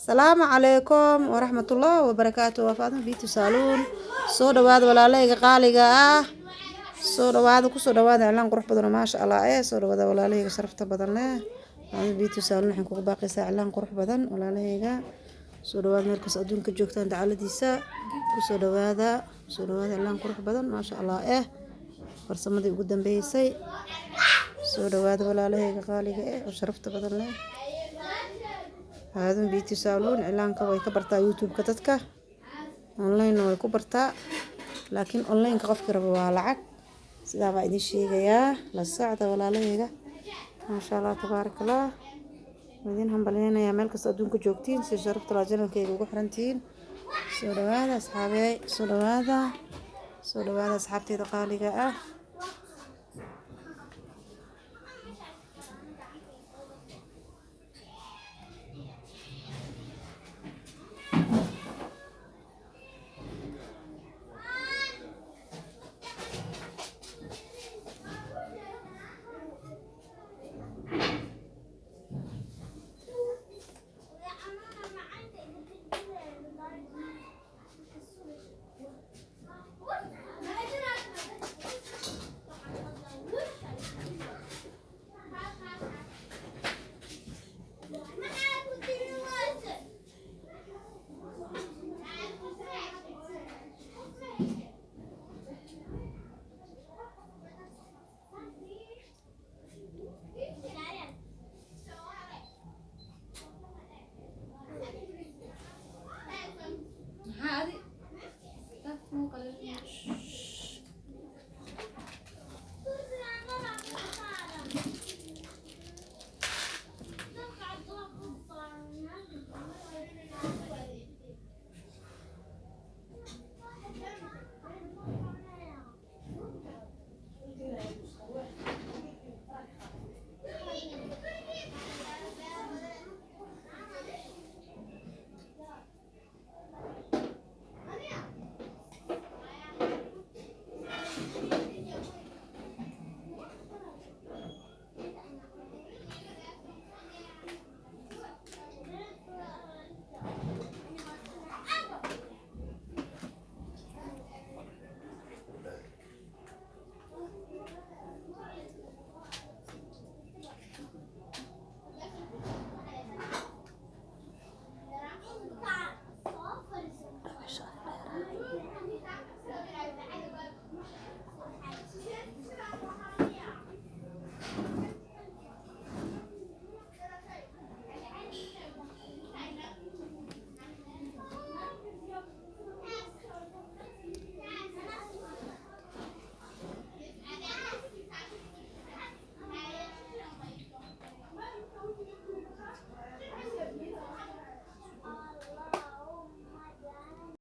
Salaamu calaykum waraxmatullah wabarakaatu. Waa Faadimo Beauty Salon. Soo dhawaada, walaalahayga qaaliga ah, soo dhawaada, kusoo dhawaada cilaan qurux badan oo maasha Allah eh. Soo dhawaada, walaalahayga sharafta badan leh. Faadimo Beauty Salon waxaan kugu baaqaysaa cilaan qurux badan. Walaalahayga, soo dhawaada, meel kasta adduunka joogtaan dacaladiisa kusoo dhawaada, kusoo dhawaada cilaan qurux badan, maasha Allah eh, farsamadii ugu dambeysay. Soo dhawaada, walaalahayga qaaliga eh oo sharafta badan leh. Faadimo Beauty Salon cilaanka way ka bartaa YouTube-ka dadka, online way ku bartaa, laakiin online-ka qofkii raba waa lacag. Sidaa baa idin sheegayaa, la socda, walaalahayga. Maasha Allah, tabaaraka Allah. Waan idin hambalyeynayaa meel kasta adduunka joogtiin, si sharafta laa channelkayga ugu xirantihiin. Soo dhawaada, asxaabey, soo dhawaada, soo dhawaada, asxaabteyda qaaliga ah.